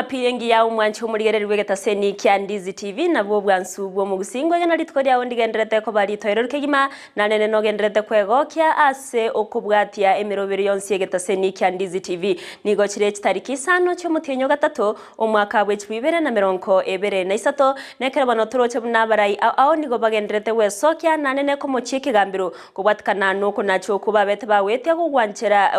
Ejumapili engiya omwanchi omorigereria bw'egetaseni kia Ndizi TV nabwo obwansu bw'omogusii ngwegena rituko riao ndigenderete koba ritoereru kegima narende nogenderete kwegokia ase okobwatia emeroberi yonsi y'egetaseni kia Ndizi TV. Nigo chire chitariki isano chi'omotienyi o gatato omwaka bwe chibwa ibere na merongo ebere na isato nekero bono toroche buna abarai ao ao nigo bagenderete gwesokia nanene komochia ekegambero Kobwatikana nokonacha okwo babete bagoetia gogwanchera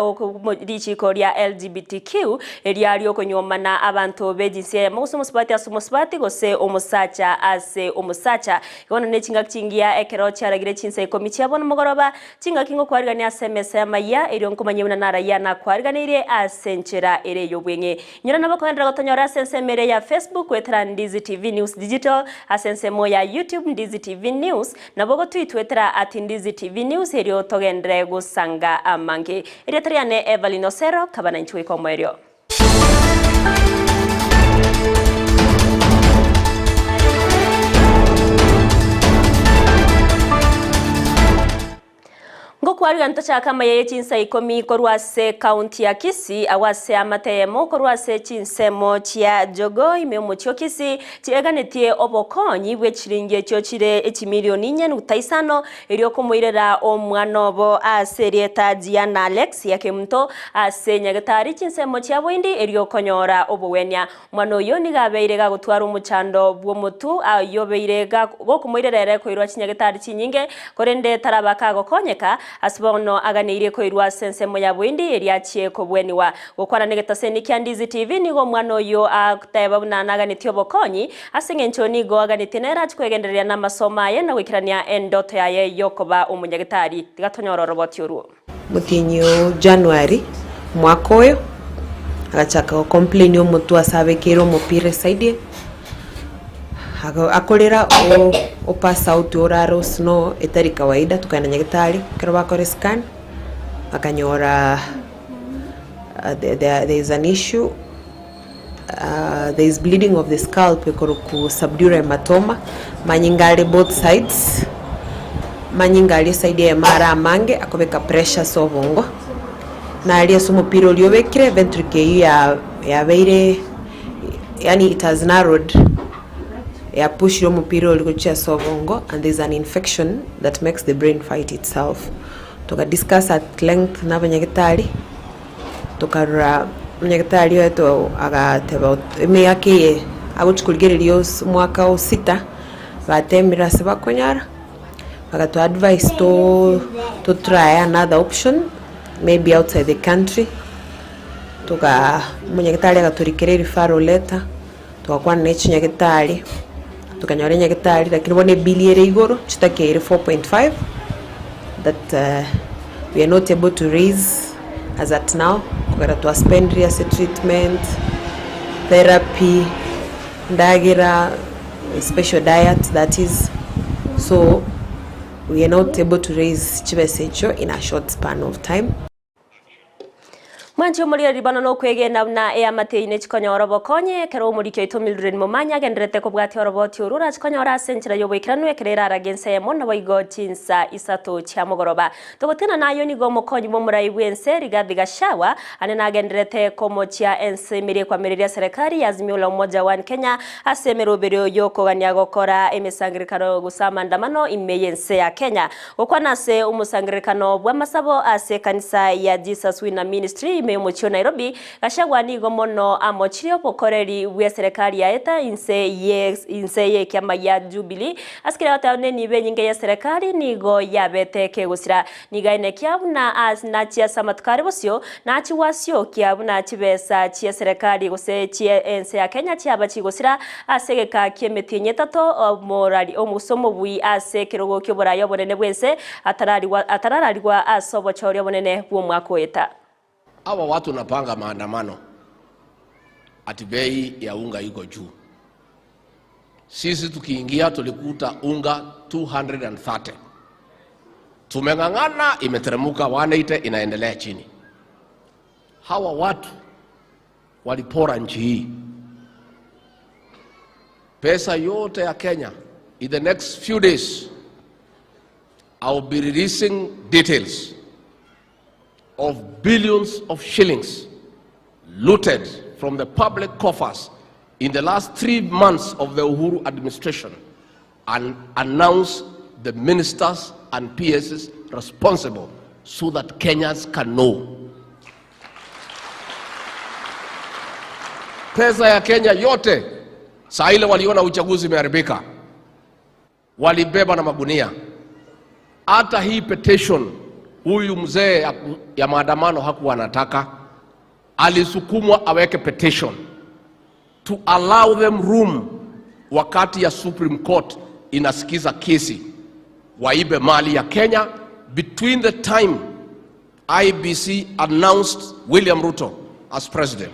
richiiko ria LGBTQ, eria riokonyuomana abanto b'ejinsia eyemo gose omosubati ase omosubati gose omosacha ase omosacha. Igo bono nechingaki chingiya ekero chiaragire chinsa ikomi chia bono mogoroba, chingaki ngokwarigania ase emesa y'amayia, erio nkomanyie buna narayia nakwariganeirie ase enchera ere ey'obweng'e. Inyora nabo kogenderera gotonyora ase ensemo ere ya Facebook goetera Ndizi TV News Digital, ase ensemo ya YouTube Ndizi TV News, Nabo gotwitwetera at Ndizi TV News erio togenderere gosanga amange. Erieta riane Evelyn Osero, kaba nainche goika omoerio. Ngokwarigania tochake amaya ye chinsa ikomi korwa ase county ya Kisii agwo ase amate eyemo korwa ase chinsemo chia Jogoo ime omochie o Kisii chieganetie obokonyi bwe chiringi echio chire echimilioni inye nukta isano erio komoirera omwana obo ase erieta Gianna Alexia Kemunto ase nyagetari chinsemo chia Boindi erio konyora obogwenia. Omwana oyio nigo abeire gagotwara omochando bw'omotu, ayio obeire gokomoirera ere koirwa chinyagetari chinyinge, korende taraba kagokonyeka, ase bono aganeirie koirwa ase ensemo ya boindi eria achie kobweniwa. Gokwana negetaseni kia Ndizi TV nigo omwana oyio agoteba buna naganetie obokonyi, ase engencho nigo aganetie nere achie kwegendereria namasomo aye na goikerania endoto yaye yokoba omonyagetari. Tiga tonyore oroboti orwo. Omotienyi o January omwaka oyo, agachaka go complain omotwe ase abekeire omopira eside eye, ago akorera o opass out orare o snow etari kawaida tokagenda nyagetari, ekero bakora escan, bakanyora the there there is an issue there is bleeding of the scalp ekorokwa subdural hematoma, manyinga are both sides, manyinga aria eside eyemo are amange akobeka pressure ase obongo, na aria ase omopira oria obekire ventricle eywo ya yabeire yaani it has narrowed yapushire omopira oria gochia ase obongo and there is an infection that makes the brain fight itself. Toka discuss at length na abanyagitari. Tokarora omonyagetari oito agateba emiaka eye agochia korigereria ase omwaka o sita, batemire ase bakonyara, bagatoa advice to to try another option maybe outside the country, tokaa omonyagetari agatorikera ereferral letter, togakwana ne chinyagetari, tokanyora enyagetari lakini bono ebill ere igoro chitakeire 4.5 that we are not able to raise as at now kogera twaspendire ase treatment, therapy, endagera, special diet that is, so we are not able to raise chibesa echio in a short span of time. Mwanche omoriereri bono nokwegena buna eamate eyio nechikonyora obokonyi, ekero omoriki oito Mildred Momanyi agendererete kobwatia oroboti orwo orachikonyore ase enchera y'oboikeranu ekero erarage ense eyemo naboigo chinsa isato chia mogoroba. Togotiana nayio nigo omokonyi bw'omorai bw'ense Rigathi Gachagua ane nagendererete komochia ense emeria ekwamereria serikali ya Azimio la Umoja One Kenya ase emeroberio y'okogania gokora emesangererekano gose amandamano ime y'ense ya Kenya. Gokwana ase omosangererekano bw'amasabo ase ekanisa ya Jesus Winner Ministry ime y'omochie o Nairobi, Gachagua nigo mono amochirie obokoreri bw'eserekari yaeta inse ye inse y'ekiama gia Jubilee ase keria goteba buna enibo enyinge y'eserekari nigo yabete kegosira. Nigo aenekia buna as nachie ase amatuko are bosio nachie gwasiokia buna chibesa chi'eserekari gose chie ense ya Kenya chiaba chigosira Ase egeka ki'emetienyi etato omorari gose omobui ase ekerogo ki'oboraai obonene bw'ense atararigwa atarararigwa ase obochori obonene bw'omwaka oeta. Hawa watu wanapanga maandamano ati bei ya unga iko juu. Sisi tukiingia tulikuta unga 230. Tumeng'ang'ana imeteremuka 180 inaendelea chini. Hawa watu walipora nchi hii. Pesa yote ya Kenya in the next few days I will be releasing details of billions of shillings looted from the public coffers in the last 3 months of the Uhuru administration and announce the ministers and PSs responsible so that Kenyans can know. Pesa ya Kenya yote saa ile waliona uchaguzi umeharibika, walibeba na magunia. Hata hii petition huyu mzee ya maandamano hakuwa anataka, alisukumwa aweke petition to allow them room wakati ya Supreme Court inasikiza kesi, waibe mali ya Kenya between the time IEBC announced William Ruto as president.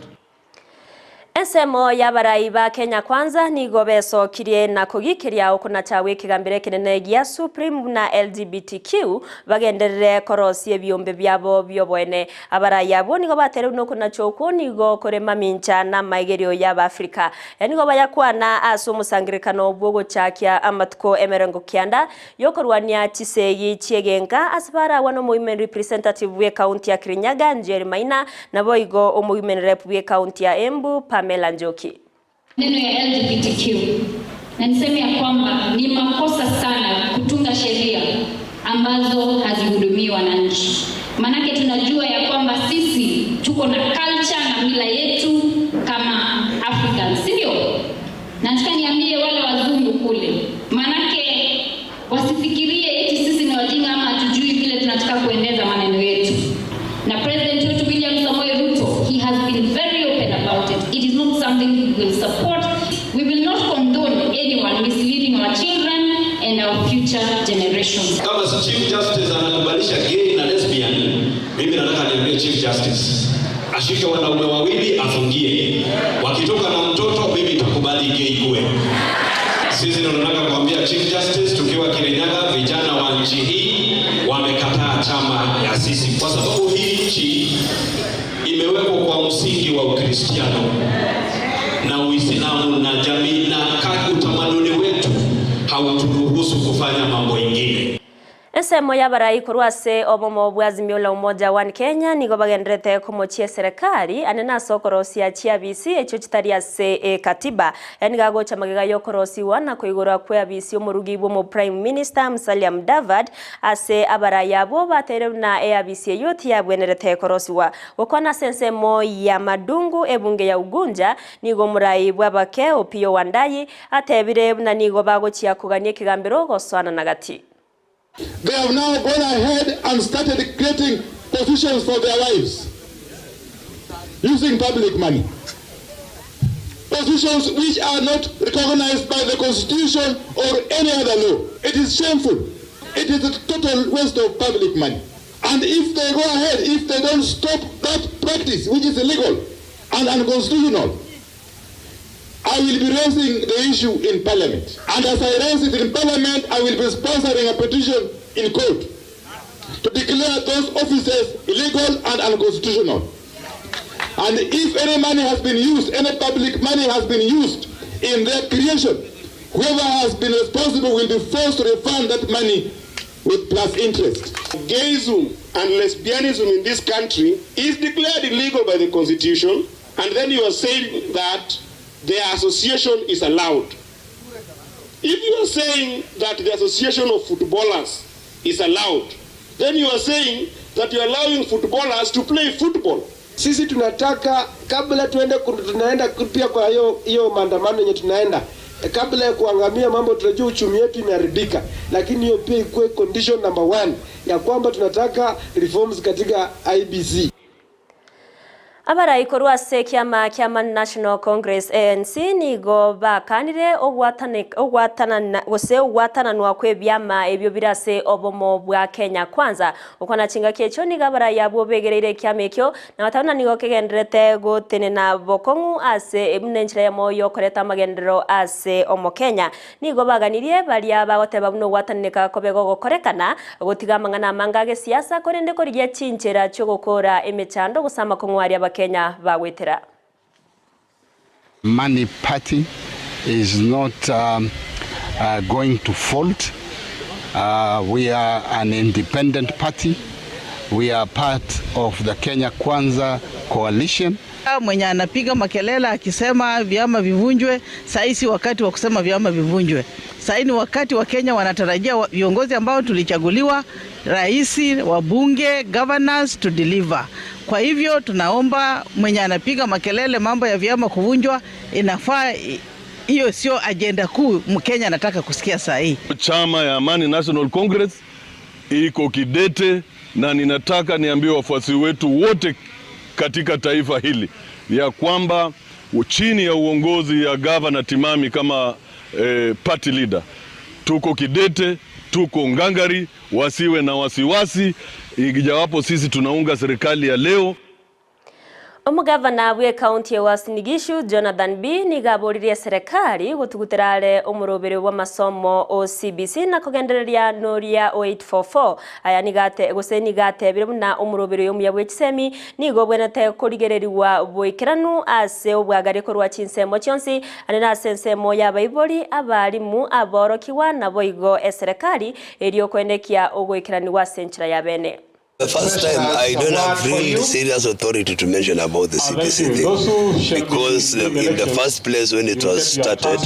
Ensemo y'abarai ba Kenya Kwanza nigo besokirie na kogikeria okonacha gw'ekigambiro ekinene gia Supreme na LGBTQ bagenderere korosia ebiombe biabo bioboene. Abarai abwo nigo batereu nokonacha okwo nigo korema mincha na amaigerio y'Abafrika. Nigo bayakwana ase omosangerekano bwogochakia amatuko emerongo kianda yokorwania chisegi chiegenka ase baragwa na omowomen representative bwe county ya Kirinyaga Njeri Maina nabo igo omowomen rep bwe county ya Embu Pamela Njoki. Neno ya LGBTQ na niseme ya kwamba ni makosa sana kutunga sheria ambazo hazihudumii wananchi. Manake tunajua ya kwamba sisi tuko na culture na mila yetu kama Africans, si ndio? Na nataka niambie wale wazungu kule, manake wasifikirie eti sisi ni wajinga ama hatujui vile tunataka kueneza maneno yetu. Na President wetu William Samoei Ruto, he has been very open about it. It is not something we will support. We will not condone anyone misleading our children and our future generations. Kama si Chief Justice anakubalisha gay na lesbian, mimi nataka niambie Chief Justice ashike wanaume wawili afungie, wakitoka na mtoto mimi nitakubali gay kuwe. Sisi ndio tunataka kuambia Chief Justice tukiwa Kirinyaga, vijana wa nchi hii wamekataa chama ya sisi, kwa sababu hii nchi imewekwa kwa msingi wa Ukristiano na Uislamu na jamii na utamaduni wetu hauturuhusu kufanya mambo ingine. Ensemo y'abarai korwa ase obomo bwa Azimio la Umoja One Kenya nigo bagenderete komochia eserekari ane nase okorosia chiabisi echio chitari ase ekatiba. Yaani gagocha magega yokorosiwa na koigorwa kwa abisi omorugi bwa omo Prime Minister Musalia Mudavadi ase abarai abo bateire buna eabisi eyo tiyabwenerete korosiwa. Gokwana ase ensemo ya Madungu ebunge ya Ugunja nigo omorai bw'abake Opiyo Wandayi atebire buna nigo bagochia kogania ekegambero gosoana na gati. They have now gone ahead and started creating positions for their wives using public money. Positions which are not recognized by the Constitution or any other law. It is shameful. It is a total waste of public money. And if they go ahead, if they don't stop that practice, which is illegal and unconstitutional, I will be raising the issue in Parliament. And as I raise it in Parliament, I will be sponsoring a petition in court to declare those offices illegal and unconstitutional. And if any money has been used, any public money has been used in their creation, whoever has been responsible will be forced to refund that money with plus interest. Gayism and lesbianism in this country is declared illegal by the Constitution, and then you are saying that their association is allowed. If you are saying that the association of footballers is allowed, then you are saying that you are allowing footballers to play football. Sisi tunataka kabla tuende tunaenda pia kwa hiyo maandamano yenye tunaenda, kabla ya kuangamia mambo, tunajua uchumi wetu imeharibika, lakini hiyo pia ikuwe condition number 1 ya kwamba tunataka reforms katika IEBC. Abarai korwa ase kiama kiama National Congress ANC nigo bakanire ogwatana gose ogwatananwa kwe byama ebyo birase obomo bwa Kenya Kwanza. Okwana chingaki echo nigo abarai abwo begereire kiama ekio na batabona nigo kegenderete gotenena bokong'u ase buna enchera ya moyo koreta amagenderero ase omo Kenya. Nigo baganirie baria bagoteba buna ogwatananeka kobe gogokorekana gotiga amang'ana amanga age siasa korende korigia chinchera chiogokora emechando gose amakong'u aria Kenya bagwetera. Money Party is not going to fault. We are an independent party. We are part of the Kenya Kwanza coalition. Mwenye anapiga makelele akisema vyama vivunjwe, saa si wakati wa kusema vyama vivunjwe. Saa ni wakati wa Kenya wanatarajia viongozi ambao tulichaguliwa, rais, wabunge, governors to deliver. Kwa hivyo tunaomba mwenye anapiga makelele mambo ya vyama kuvunjwa, inafaa hiyo sio ajenda kuu Mkenya anataka kusikia saa hii. Chama ya Amani National Congress iko kidete, na ninataka niambie wafuasi wetu wote katika taifa hili ya kwamba chini ya uongozi ya Gavana Timami kama eh, party leader tuko kidete, tuko ngangari, wasiwe na wasiwasi, ijawapo sisi tunaunga serikali ya leo. Omugavana bwe kaunti ya Uasin Gishu Jonathan B nigaboririe serikali gutugutera are omurobere wa masomo o CBC na kugendereria noria o 844 aya nigate gose nigatebire buna omurobere omuya bwe chisemi nigo bwenete kurigereriwa bwikiranu ase obwagare korwa chinsemo chionsi ane nase ensemo y'abaibori abarimu aborokiwa nabo igo eserikali erio kwenekia ogoikeraniwa ase enchera ya bene. The first time I don't have real serious authority to mention about the CBC thing because in the first place when it was started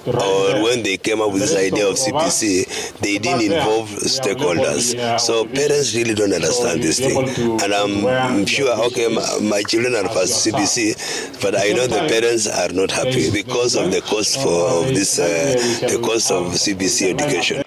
or when they came up with this idea of CBC, they didn't involve stakeholders. So parents really don't understand this thing. And I'm sure, okay, my, my children are first CBC, but I know the parents are not happy because of the cost for of this, the cost of CBC education.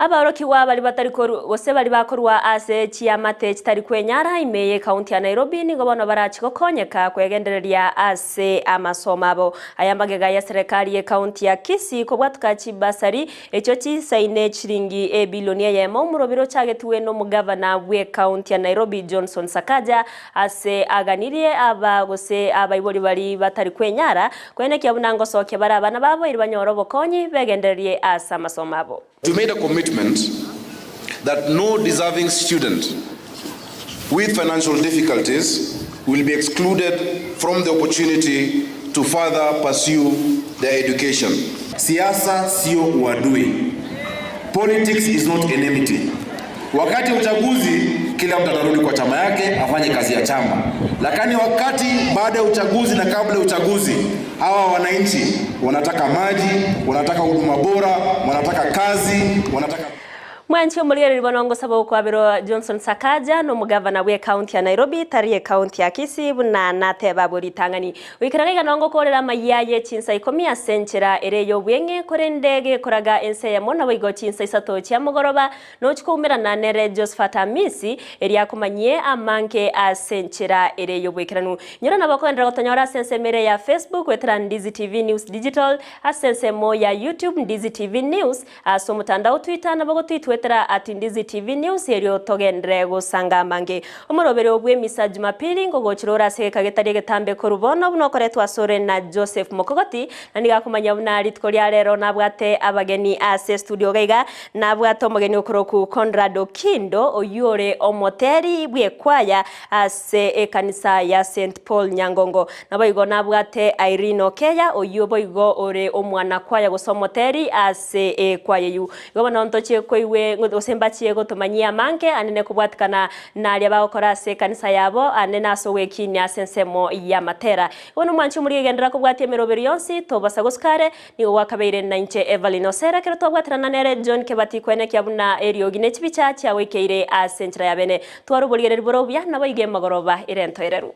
Abaorokiwa bari batari gose bari bakorwa ase chiamate chitari kwenyara imeye kaunti ya Nairobi nigo bono barachigokonyeka kwegendereria ase amasomo abo aya magega ya serikali ye kaunti ya Kisii kobwatuka chibasari echo chisaine chiringi ebilioni eyemo omurobero chagetiwe n'omugavana we kaunti ya Nairobi Johnson Sakaja ase aganirie aba gose abaibori bari batari kwenyara kwenekia bunangosokia bari abana babo iri banyora obokonyi begendererie ase amasomo abo. We made a commitment that no deserving student with financial difficulties will be excluded from the opportunity to further pursue their education. Siasa sio uadui. Politics is not enmity. Wakati wa uchaguzi kila mtu atarudi kwa chama yake afanye kazi ya chama, lakini wakati baada ya uchaguzi na kabla ya uchaguzi, hawa wananchi wanataka maji, wanataka huduma bora, wanataka kazi, wanataka Mwanchi omurigereri bono ngosaba okwabirwa Johnson Sakaja n'omugavana bwe kaunti ya Nairobi tari ekaunti ya Kisii buna nateba buritang'ani wikaraga iga nongokorera amaiya ye chinsa ikomi ase enchera ere ya obweng'e korende gekoraga ense eyemo nabo igo chinsa isato chia mogoroba nochikoumerana nere Josephat Amisi eria akomanyie amange ase enchera ere ya obwekeranu nyora nabo okoenderera gotonyora ase ensemo ere ya Facebook wetera Ndizi TV News Digital ase ensemo ya YouTube Ndizi TV News ase omotandao Twitter nabo gotwitwetera at Ndizi TV News erio togendere gosanga amange omorobere obwe misa Jumapili ngogochirora ase gekagetari egetambe korubono buno okoretwa asore na Joseph Mokogoti na nigakomanya buna rituko ria rero nabwate abageni ase studio gaiga nabwate omogeni okoroku Conrad Okindo oyure omoteri bwekwaya ase ekanisa ya St Paul Nyangongo nabo igo nabwate Irene Okeya oyo boigo ore omwana kwaya gose omoteri ase ekwaya yu igo bono ntochie koiwe gose mbachie gotomanyia amange anene kobwatikana naria bagokora ase ekanisa yabo ane ase ogwekinia ase ensemo ya matera igo nomwanchi omori egendera kobwatia emeroberi yonsi tobasa gosukare nigo gwakabeire na inche Evelyn Osera kero twabwaterana nere John Kebati kwenekia buna eriogi ne chibicha chiagoikeire ase enchera ya bene twaroborigereri boro buya nabo iga emagoroba ere entoereru.